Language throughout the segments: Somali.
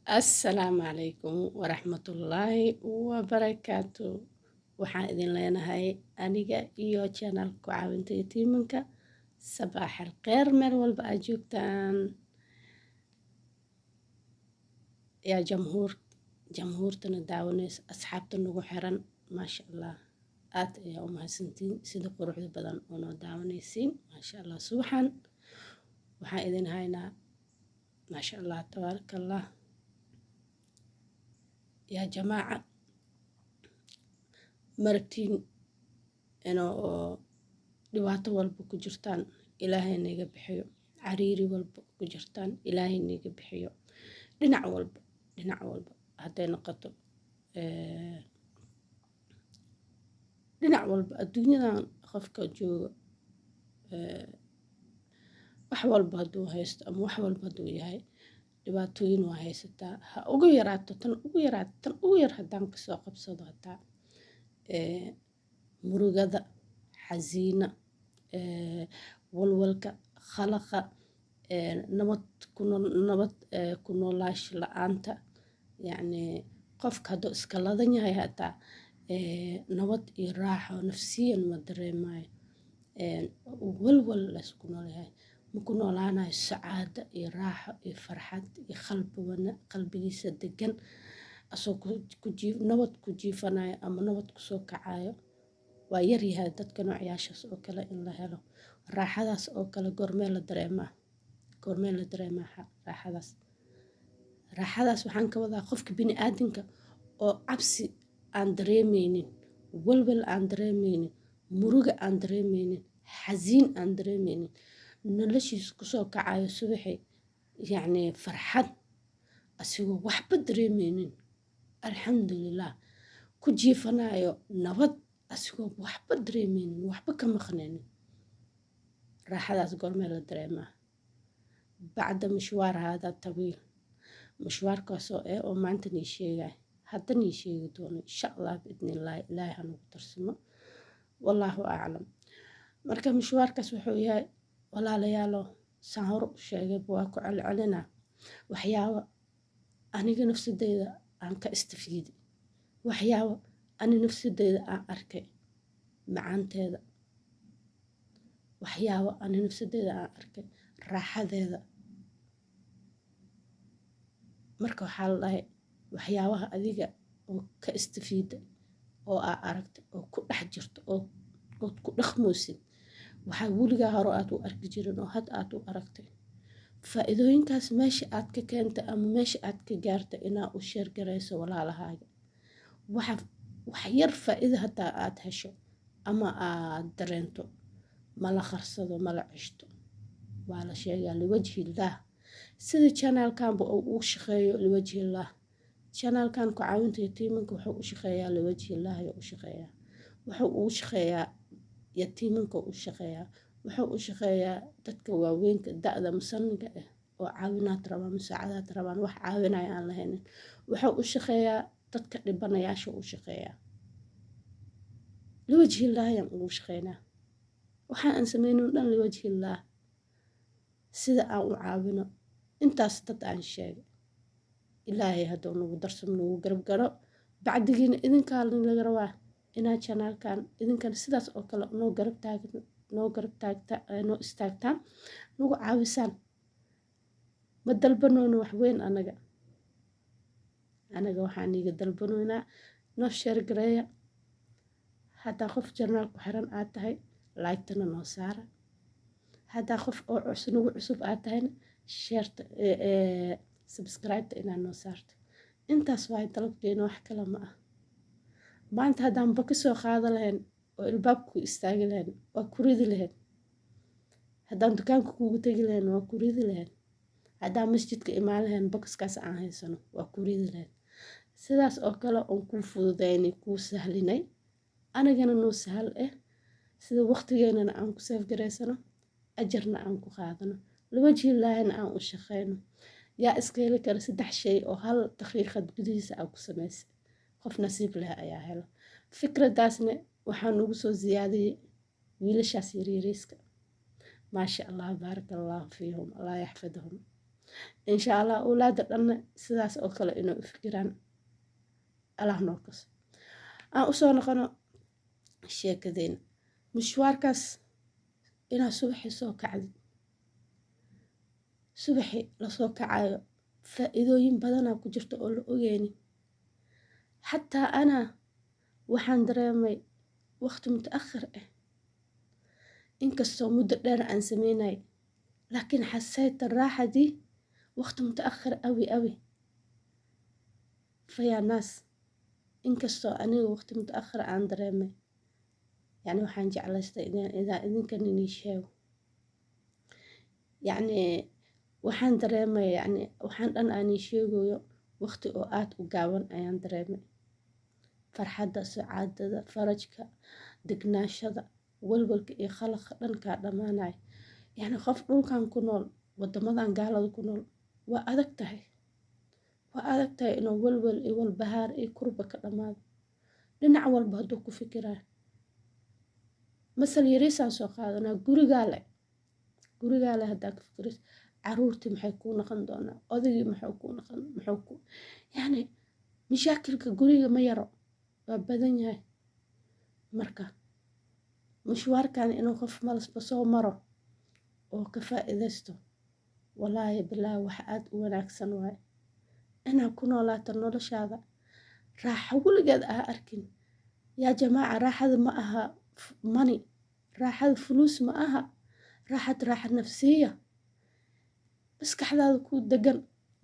Assalaamu calaykum waraxmatullaahi wabarakaatu. Waxaan idin leenahay aniga iyo channelka ku caawinta yatiimanka, sabaax alkheyr meel walba aad joogtaan. Yaa jamhuur, jamhuurtana daawanaysa, asxaabta nagu xiran, maasha Allah, aad ayaa u mahadsantiin sida quruxda badan oo noo daawanaysiin, maasha Allah. Subaxan waxaan idin haynaa, maasha Allah, tabaaraka Allah. Yaa jamaaca, maragtiin inoo dhibaato walba ku jirtaan, Ilaahay naga bixiyo. Cariiri walba ku jirtaan, Ilaahay naga bixiyo. Dhinac walba, dhinac walba hadday noqoto, dhinac walba adduunyadan qofka jooga, wax walba hadduu haysto ama wax walba hadduu yahay, dhibaatooyin waa haysataa. Ha ugu yaraato tan ugu yaraato, tan ugu yar haddaan kasoo qabsado, hataa murugada, xasiina, walwalka, khalaqa, nabad ku nabad ku noolaash la-aanta. Yacni qofka hadduu iska ladan yahay, hataa nabad iyo raaxo nafsiyan ma dareemayo. Walwal laysku noolyahay, ma ku noolaanayo sacaado iyo raaxo iyo farxad iyo qalbi wana qalbigiisa degan, asoo nabad ku jiifanayo ama nabad kusoo kacayo. Waa yaryahay dadka noocyaashaas oo kale in la helo. Raaxadaas oo kale goormee la dareemaa? Goormee la dareemaa raaxadaas? Raaxadaas waxaan ka wadaa qofka bini-aadamka oo cabsi aan dareemeynin, walwal aan dareemeynin, muruga aan dareemeynin, xasiin aan dareemeynin, noloshiisa kusoo kacayo subaxii, yacni farxad, asigoo waxba dareemeynin, alxamdulilah, ku jiifanayo nabad, asigoo waxba dareemeynin, waxba ka maqnaynin. Raaxadaas goormee la dareemaa? Bacda mishwaar hada tawiil, mishwaarkaasoo eh oo maanta nii sheegay, hadda nii sheegi doono, insha Allah, biidnillahi. Ilaahay hanugu darsamo, wallaahu aclam. Marka mishwaarkaas wuxuu yahay, walaalayaalo, saan hore u sheegayba, waa ku celcelinaa, waxyaabo aniga nafsadeyda aan ka istafiiday, waxyaabo ani nafsadeyda aan arkay macaanteeda, waxyaabo ani nafsadeyda aan arkay raaxadeeda. Marka waxaa la dhahay, waxyaabaha adiga oo ka istafiiday oo aa aragtay oo ku dhex jirto oo ood ku dhaqmoosid, waxaa weligaa hore aad u arki jirin oo had aad u aragtay, faa-iidooyinkaas meesha aad ka keentay ama meesha aad ka gaartay, inaa u share garayso walaalahaaga. Waxa wax yar faa-iido hataa aad hesho ama aad dareento, mala qarsado, mala ceshto, waa la sheegaa liwajhillaah. Sida channelkanba uu ugu shaqeeyo liwajhillaah, channelkan ku caawinta yatiimanka wuxuu u shaqeeyaa liwajhillaah ayuu u shaqeeyaa. Wuxuu ugu shaqeeyaa yatiimanka, u shaqeeyaa, wuxuu u shaqeeyaa dadka waaweynka, da-da musaniga ah oo caawinaad rabaan, musaacadaad rabaan, wax caawinaya aan lahaynin. Wuxuu u shaqeeyaa dadka dhibanayaasha u shaqeeyaa. Liwajhillaah ayaan ugu shaqeynaa. Waxa aan sameyno dhan liwajhillaah, sida aan u caawino intaas dad aan sheegay. Ilaahay hadduu nagu darsamo, nagu garab garo. Bacdigiina idinkaa laga rabaa inaad channelkan idinkana sidaas oo kale noo garab taag, noo garab taagta, noo istaagtaan, nagu caawisaan. Ma dalbanoono wax weyn anaga. Anaga waxaan iiga dalbanoynaa, noo share gareeya. Haddaa qof channel ku xiran aad tahay, like-tana noo saara. Haddaa qof oo nagu cusub aad tahayna, shareta, subscribe-ta inaad noo saarto. Intaas waay dalabkeena, wax kale ma ah. Maanta haddaan ba kasoo qaada lahayn oo ilbaabku istaagi lahayn, waa ku ridi lahayn. Haddaan dukaanka kugu tegi lahayn, waa ku ridi lahayn. Haddaan masjidka imaan lahayn, boxkaas aan haysano waa ku ridi lahayn. Sidaas oo kale oon kuu fududeynay, kuu sahlinay, anigana noo sahal ah, sida waqtigeenana aan ku save garaysano, ajarna aan ku qaadano, liwajhillaahina aan u shaqeyno. Yaa iska heli kara saddex shay oo hal daqiiqad gudihiisa aa ku samaysay? Qof nasiib leh ayaa helo. Fikradaasna waxaa nagu soo siyaadiyey wiilashaas yaryariiska, maasha Allah, baaraka Allahu fiihum, Allah yaxfadahum. Insha Allah awlaada dhanna sidaas oo kale inay u fikiraan Allah noo kaso. Aan usoo noqono sheekadeena. Mishwaarkaas inaad subaxii soo kacdid, subaxii lasoo kacayo faa-iidooyin badanaa ku jirta oo la ogeynin. Xataa anaa waxaan dareemay waqti mutaakhir ah, inkastoo muddo dheer aan sameynay, laakiin xasayta raaxadii waqti mutaakhir awi awi fayaa naas. Inkastoo aniga waqti mutaakhir aan dareemay, yacni waxaan jeclaystay inaan idinkan inii sheego. Yacni waxaan dareemay, yacni waxaan dhan aan ii sheegayo, waqti oo aad u gaaban ayaan dareemay farxadda, sacaadada, farajka, degnaashada, walwalka iyo khalaqa dhan kaa dhammaanaya. Yacni qof dhulkan ku nool, wadamadan gaalada ku nool, waa adag tahay, waa adag tahay inuu walwal iyo walbahaar iyo kurba ka dhammaado dhinac walba hadduu ku fikirayo. Masal yariisaan soo qaadanaa: gurigaa le, gurigaa le haddaa ka fikirayso, caruurtii maxay kuu noqon doonaa, odaygii maxuu kuu noqon, muxuu ku, yacni mashaakilka guriga ma yaro, waa badan yahay. Marka mishwaarkan inuu qof malasba soo maro oo ka faa'iidaysto, wallaahi bilaahi, wax aad u wanaagsan waaye inaad ku noolaato noloshaada raaxo weligeed aa arkin. Yaa jamaaca, raaxada ma aha money, raaxada fuluus ma aha, raaxad raaxa nafsiya, maskaxdaada kuu degan,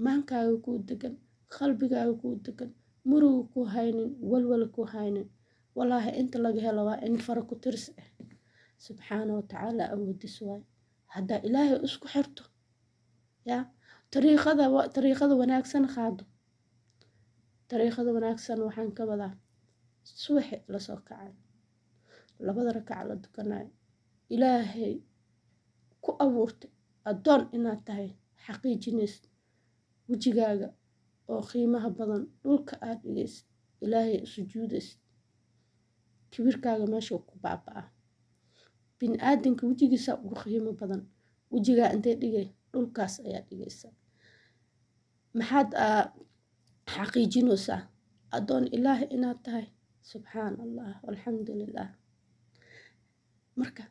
maankaaga kuu degan, qalbigaaga kuu degan, muruga ku haynin, walwal ku haynin. Wallaahi inta laga helo waa in fara ku tiris ah. Subxaana wa tacaala awoodis waaye haddaa Ilaahay isku xirto, yaa dariiqada, dariiqada wanaagsan qaado. Dariiqada wanaagsan waxaan ka wadaa subaxi lasoo kacay, labada rakac la tukanayo, Ilaahay ku abuurtay addoon inaad tahay xaqiijinaysid, wejigaaga oo qiimaha badan dhulka aad dhigaysid, Ilaahay u sujuudaysid, kibirkaaga meesha ku baaba'aa. Bini aadanka wejigiisa ugu qiimo badan, wejigaa intee dhigay? Dhulkaas ayaa dhigaysa. Maxaad xaqiijinaysaa? Addoon Ilaahay inaad tahay. Subxaan Allah, alxamdu lilah. Marka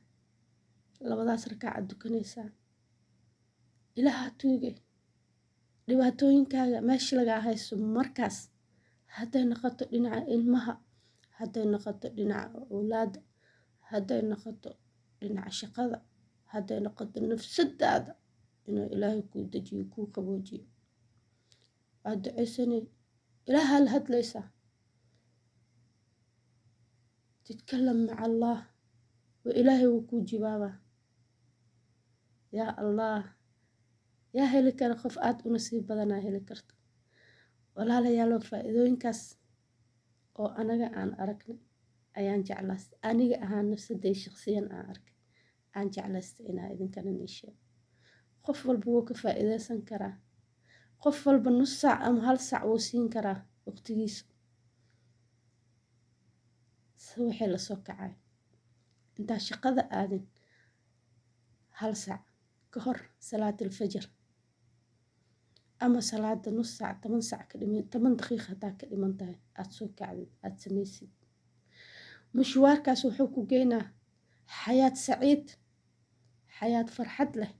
labadaas rakacaad dukanaysaa, Ilaaha tuugay, dhibaatooyinkaaga meesha lagaa haysto markaas, hadday noqoto dhinaca ilmaha, hadday noqoto dhinaca awlaadda, hadday noqoto dhinaca shaqada, hadday noqoto nafsadaada, inuu Ilaahay kuu dejiyo, kuu qaboojiyo, waad ducaysanay, Ilaahaa la hadlaysaa. Titkalam maca Allah wa Ilaahay wuu kuu jawaabaa. Yaa Allah, yaa heli kara? Qof aad u nasiib badanaa heli karta. Walaalayaalow, faa-iidooyinkaas oo anaga aan aragnay ayaan jeclaystay, aniga ahaan nafsaday shaqsiyan aan arkay, aan jeclaystay inaa idinkana nii sheego. Qof walba wuu ka faa-iideysan karaa, qof walba nus saac ama hal saac wuu siin karaa waqtigiisa subaxii lasoo kacay, intaa shaqada aadin, hal saac ka hor salaatul fajr ama salaada nus saac, 10 saac ka dhiman, 10 daqiiqa hadaa ka dhiman tahay, aad soo kacdid, aad samaysid mushwaarkaas, wuxuu ku geynaa xayaat saciid, xayaat farxad leh,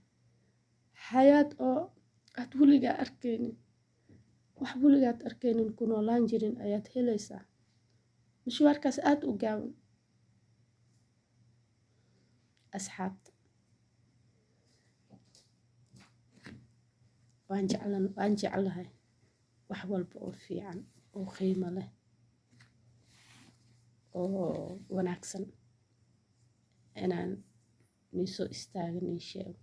xayaat oo aad weligaa arkaynin, wax weligaad arkaynin, ku noolaan jirin ayaad helaysaa mushwaarkaas aad u gaaban. Asxaabta waan jeclan, waan jeclahay wax walba oo fiican oo qiimo leh oo wanaagsan inaan nii soo istaago, nii sheego.